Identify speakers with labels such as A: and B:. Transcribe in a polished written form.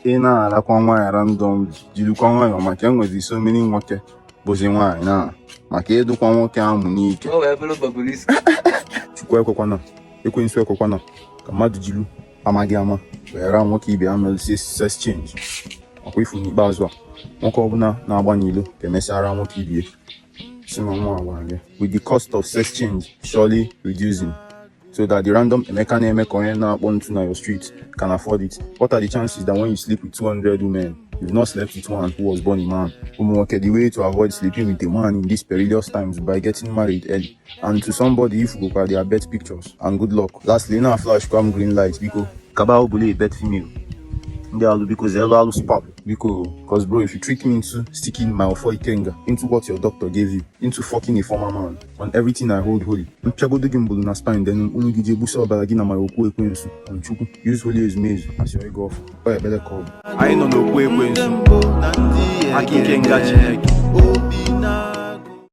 A: Ị na-alakwa nwaanyị random, jirikwa nwayọọ, maka enwezi so many nwoke bụzi nwaanyị na maka ịdụkwa nwoke amụ n'ike.
B: O wee bụrụ Bobrisky.
A: Chukwu ekwekwana, ekwensu ekwekwana ka mmadụ jilu amaghị ama wee raa nwoke ibe ya mere sex change. Ọkwa ifu n'ikpeazụ a, nwoke ọbụla na-agba n'ilo ga-emesịara nwoke ibie si na nwa gwara gị. With the cost of sex change surely reducing so that the random Emeka na-eme ka onye na-akpọ ntu na your street can afford it, what are the chances that when you sleep with 200 women, you've not slept with one who was born a man? Ụmụ nwoke, the way to avoid sleeping with a man in these perilous times by getting married early and to somebody if go their birth pictures, and good luck. Lastly, na flash come green light, biko kaba obule a birth female ndị alụ, biko zelu alụ spap, biko, 'cause bro, if you trick me into sticking my ofo ikenga into what your doctor gave you, into fucking a former man, on everything I hold holy, mpịagodo gị mgbulu na spine, then mkpụrụ gị ji egbusi ọbara gị na my okwu ekwensu on Chukwu. Use holy ezumezu as your ego ọfụ. Ọ ekpere ka ọ bụ. Anyị nọ n'okwu ekwensu aka ike nga Chineke.